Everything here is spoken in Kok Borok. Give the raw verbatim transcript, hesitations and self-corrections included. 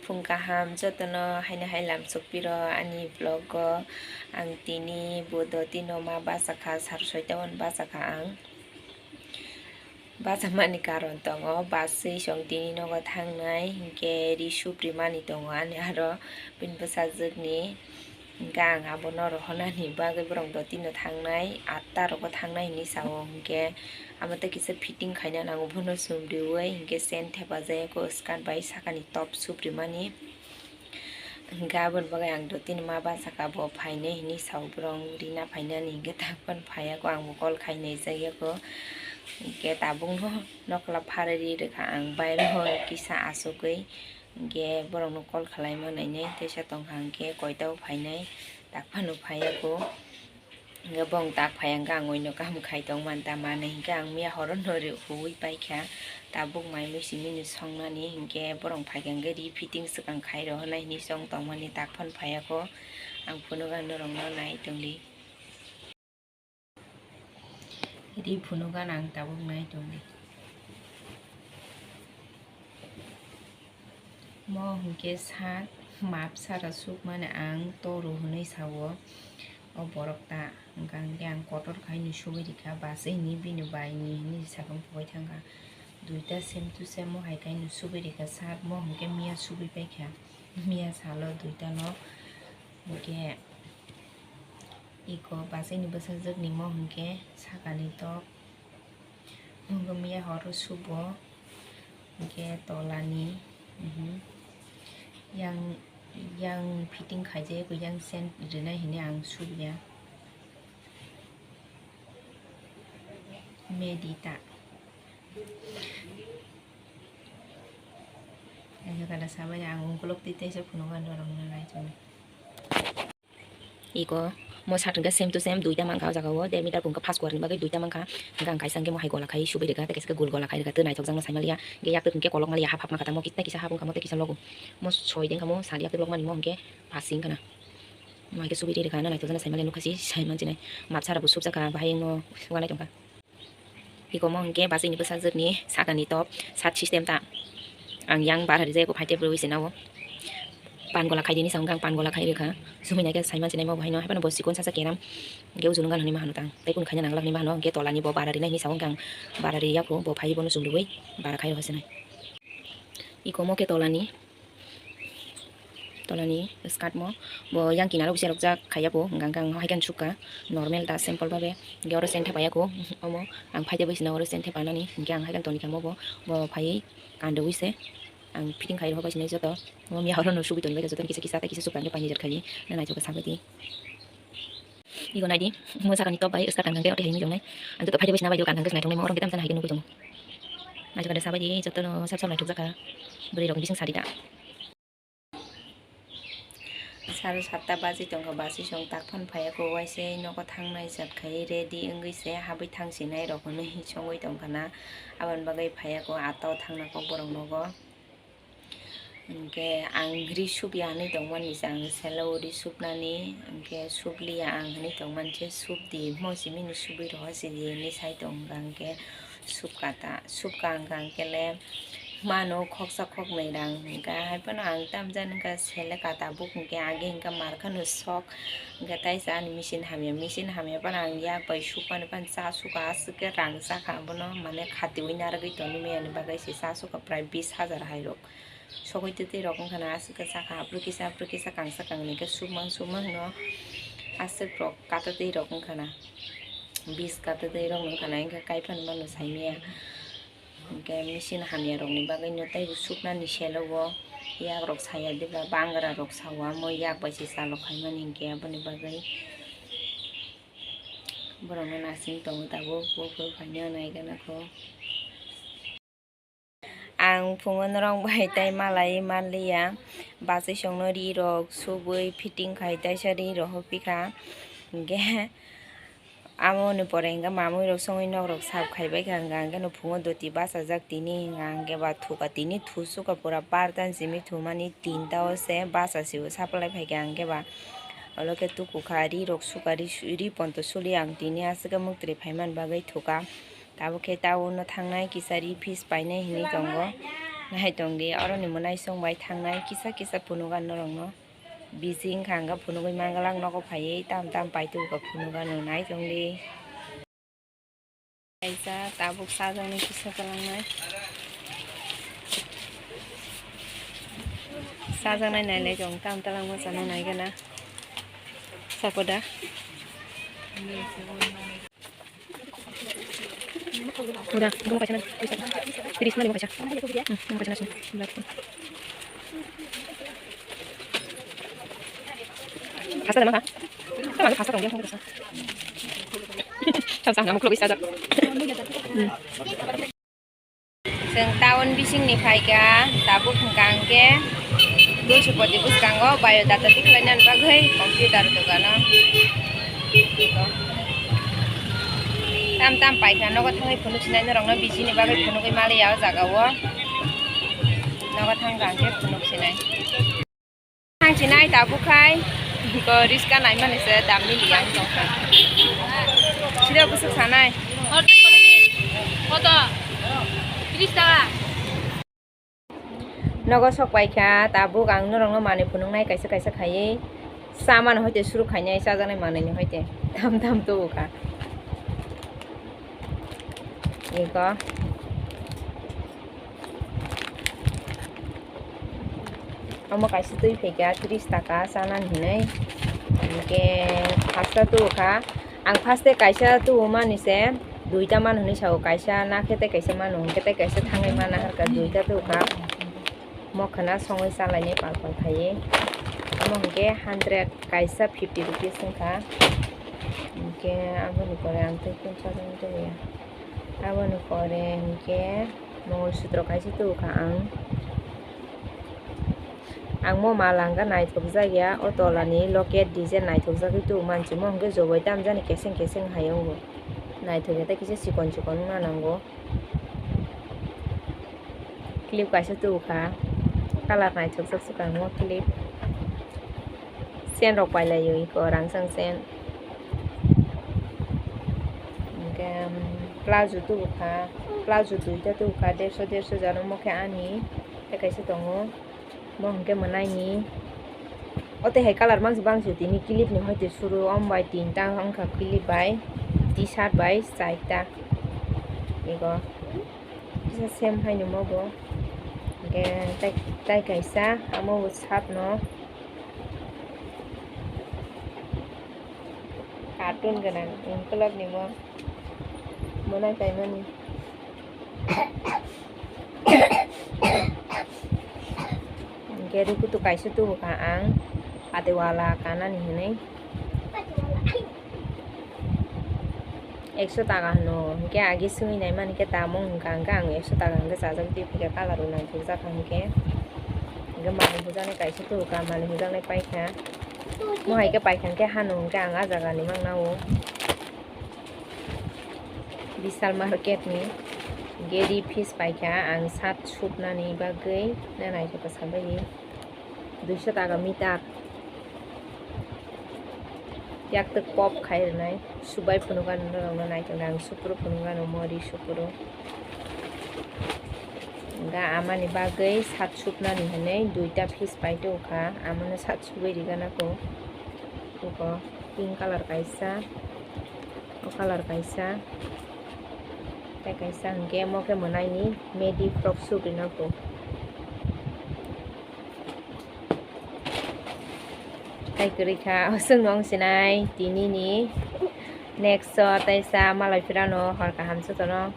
Phung kaham jotono haino hai lamsok piro ani vlog o. Ang tini bo dotino ma bachakha, sar soita on bachakha ang. Bachamani karon tongo, bus swi chwng tini nogo thangnai, hinkhe ri suprimani tongo ani aro bini bwsajwkni. Hinkhe ang abono rohornani bagwi borok dotino thangnai, atta rogo thangnai hinwi sao, hinkhe amo tei kisa fitting khaina nango, bono sumriwi hinkhe chain thepajak eko skirt bai sakani top suprimani. Hinkhe aboni bagwi ang dotino ma bachakha bo phainai hinwi sao, borok rina phainani hinkhe tak phano phaiya kho, ang bo call khainai chaya kho. Hinkhe tabukno nokla pharwi ri rwkha ang bairo kisa achugwi. Hinkhe borokno call khwlaima nainai, teisa tongkha hinkhe koita o phainai, tak phano phaiya kho. Hinkhe bong tak phaiya hinkhe ang oino kaham khai tongmani, ta manwi hinkhe ang miya horo no ri huwi paikha, tabuk mai mui simi ni songnani, hinkhe borok phaikha hinkhe ri fitting swkang khai rohornai hinwi chong tongmani, tak phano phaiya kho. Ang phunukha norokno nai tongdi. Ri phunukha ang tabuk nai tongdi. Mo hinkhe sak map sara sukmani ang toru hinwi sao. O borok ta wngkha hinkhe ang kotor khaino sugwi rikha, bus hinwi bini bai ni hinwi sakang pogwi thangkha. Duita same to same mo hai khaino sugwi rikha sak, mo hinkhe miya sugwi paikha, miya salo duita no. Hinkhe iko bus ni bwsajwk ni mo hinkhe sakani top. Hinkhe miya horo subo, hinkhe tolani, mhm. Yang, yang fitting khaijak, yang chain rinai hinwi ang subya. Medita. Ayo kada sabai ang ungkuluk twi teisa phunukha norokno nai chwng. Iko mo shirt hwnkhe same to same duita mankha o jaga o, der meter bo hwnkhe first quarter ni bagwi duita mankha. Hwnkhe ang kaisa hwnkhe mo hai gola khai subui rwkha, tei kaisa khe gul gola khai rwkha, tei naithokjakno saimaliya. Hwnkhe yaktwk hwnkhe kolokmaliya, hap hap wngkha tamo, kisa kisa hap wngkha mo, tei kisa logo. Mo soi de wngkha mo shirt yaktwk lokmani mo hwnkhe pasi wngkha na. Mo hai khe subui rwkha na, naithokjakno saimanliya, nukha si saimansinai. Map sara bo subjakha, bahai wngno uanai tongkha. Iko mo hwnkhe bachai ni bwsajwk ni sakani top, sat system ta. Ang yang bara rijak, eko phaitep rwi se nao. Pan gola khai dini sa wngkha, ang pan gola khai rwkha. Sumui naikhe saiman sinai mo bo haino, haphano bo sikon sasa keram. Hwnkhe ujulung gan hwnwi ma hano tang. Tei kunu khaina nanglak hinwi ma hano, hwnkhe tolani bo bara rinai hinwi sa wngkha ang. Bara riya pho, bo phai bono chumriwi bara khai rw sinai. Iko mo khe tolani. Tolani skirt mo, bo yang kinaro bo cherokjak khaiya bo, hwnkha hwnkhe ang haikhe sukha normal ta simple babe, hwnkhe oro chain thepaiya kho, omo ang phaitep bai sina oro chain thepanani, hwnkhe ang haikhe toni kha mo bo, bo phaiwi kanrwi se ang fitting khai rwhok bai sinai joto, omo miya oro no sugwi toni bai joto kisa kisa tei kisa sukha hwnkhe painwi jar khai na naithok khe sabai di. Iko naidi, mo sakani top bai skirt kankhang tei oro hai hinwi tongnai. Ang joto phaitep bai sina bai kankhang khe naithoknai mo, oro hwnkhe tamo jani hai khe nugwi tongo. Naithok khe sabai di, jotono sab sab naithokjak kha. Bwrwi rokni bising sari ta. Saro satta baji tongkha, basi song tak phan phaiya kho, waise nogo thangnai chat khai ready wngwi se habwi thang sinai rok hinwi songwi tongkha na. Aboni bagwi phaiya kho, atta o thangna kok borok nogo. Hwnkhe ang ri supya hinwi tongmani se, ang selo ri supnani, hwnkhe supliya ang hinwi tongmani se, supdi mo simi ni supwi rohor se di hinwi sai tongkha, hwnkhe supka ta, supka hwnkha hwnkhe le mano khoksa khoknwi rang hwnkha, hai phano ang tamjani hwnkha sele ka tabuk hwnkhe age hwnkha markhano sok. Hwnkhe taisa ani machine hamya, machine hamya phano ang yak bai sukmani phano cha suka, aswk khe rang chakha abono, mane khatiui narwgwi tongwi maya ni bagwi se cha suka prai bis hajar hai rok. Sogwi twtwi rok wngkha na, aswk khe chakha, aphuru kisa, aphuru kisa, kangsa, kangni khe sukmang, sukmang no aswk rok katatwi rok wngkha na, bis katatwi rok wngkha na, wngkha kaiphano mano saimaya. Hwnkhe machine hamya rokni bagwi no teibo suknani selo o yak rok saya diba, bangra rok sao, amo yak bai se chalok khaimani hinkhe aboni bagwi borokno nasing tongo tabuk, buphuru phaino naigana kho. Ang phungo norok bai tei malai manliya, bachai songno ri rok subui fitting khai taisa ri rohor pikha, hinkhe. Amo ni pore hwnkhe mamui rok songwi nok rok sap khai bai kha, hwnkha hwnkhe no phungo doti bachajak tini, hwnkha hwnkhe ba thuka tini thu suka pura bartan simi thumani tinta o se bacha se o supply phai kha, hwnkhe ba olo khe tuku kha ri rok suka ri su-, ri ponto suli ang tini aswk khe muktri phai man bagwi thuka. Tabuk khe town o thangnai kisa ri fish painai hinwi tongo. Nai tong di, oro ni mwnai chwng bai thangnai kisa kisa phunuk ang norok no. Busy wngkha ang khe phunugwi manglak nogo phaiwi tam tam paitugkha phunuk ano nai tong di. Kaisa tabuk sajaknai kisa kwlangnai. Sajaknai nailai tong tam talangma chana nai gana. Sakoda. Udah, gue mau pacaran. Tiris mana gue pacar? Hmm, gue mau pacaran sih. Hasta nama ha? Sama hasta tong dia. Sama sama mau keluar bisa. Chwng town bisingni phaikha, tabuk hwnkha hwnkhe Tulsipoti bwskango biodata tikhlainani bagwi computer dogano. Tam tam paikha, nogo thangwi phunuk sinai norokno bisingni bagwi phunugwi maliya o jagao. Nogo thangkha hwnkhe phunuk sinai. Thang chinai tabuk khai, ko riska naimani se dam miliya wng tongkha. Sida bwswk sanai. Koto? Tris taka. Nogo sok paikha, tabuk ang norokno manwi phunuknai kaisa kaisa khaiwi. Chamani hoite suru khainai chajaknai manwini hoite. Tham tham tubukha. Ego. Omo kaisa twi phaikha tris taka chanani hinwi. Hinkhe hasta tubukha. Ang first-e kaisa tubumani se duita mano hinwi sao, kaisa nakhe tei kaisa mano hinkhe tei kaisa thangwi mana harkha, duita tubukha. Mokhana songwi chalainai pal pal khaiwi. Omo hinkhe hundred kaisa fifty rupees wngkha. Hinkhe aboni pore ang tei kung chajaknai tongya. Aboni pore hinkhe Mongol sutro kaisa tubukha ang. Ang mo mala hwnkhe naithokjak ya, o tolani locket design naithokjagwi tubu manchimo hwnkhe jobai tamjani keseng keseng hai wngo. Naithok ya tei kisa chikon chikon wngna nango. Clip kaisa tubukha, colour naithokjak swkang o clip. Chain rok pailai o eko rangchak chain. Hwnkhe, um, plazo tubukha, plazo duita tubukha, derso derso jani omo khe ani tei kaisa tongo, bo hwnkhe mwnaini. O tei hai colour mansi bangsi tini clip ni hoite suru, omo bai tinta wngkha clip bai, T-shirt bai charta. Ego kisa same haino omo bo. Hwnkhe tai, tai kaisa, omo bo shirt no. Cartoon gwnang, ukulok ni mo. Mwnai paimani. Hwnkhe rukutu kaisa tubukha ang, patiwala kanani hinwi. Ekso taka hwno, hwnkhe agi swngwi naimani khe tamung hwnkha, hwnkhe ang ekso taka hwnkhe chajagwi twi phaikha, colour bo naithokjakha hwnkhe. Hwnkhe manwi hujaknai kaisa tubukha, manwi hujaknai paikha. Mo hai khe paikha hwnkhe hano hwnkhe ang ah jagani mangna o. Vishal market ni gedi fish paikha ang shirt supnani bagwi, na naithok khe sabaidi duiso taka meter. Yaktwk pop khai rwnai, subai phunukha norokno naithok ang supro phunukha no mori supro. Ga amani bagwi shirt supnani hinwi duita fish pai tongkha, amano shirt subwi rigana kho. Pink colour kaisa, o colour kaisa, tei kaisa hwnkhe omo khe mwnaini medi frock suit rwna kho. Tei kwrwi kha, o chwngno wng sinai tinini next o tei sa malai phirano hor kaham se tono.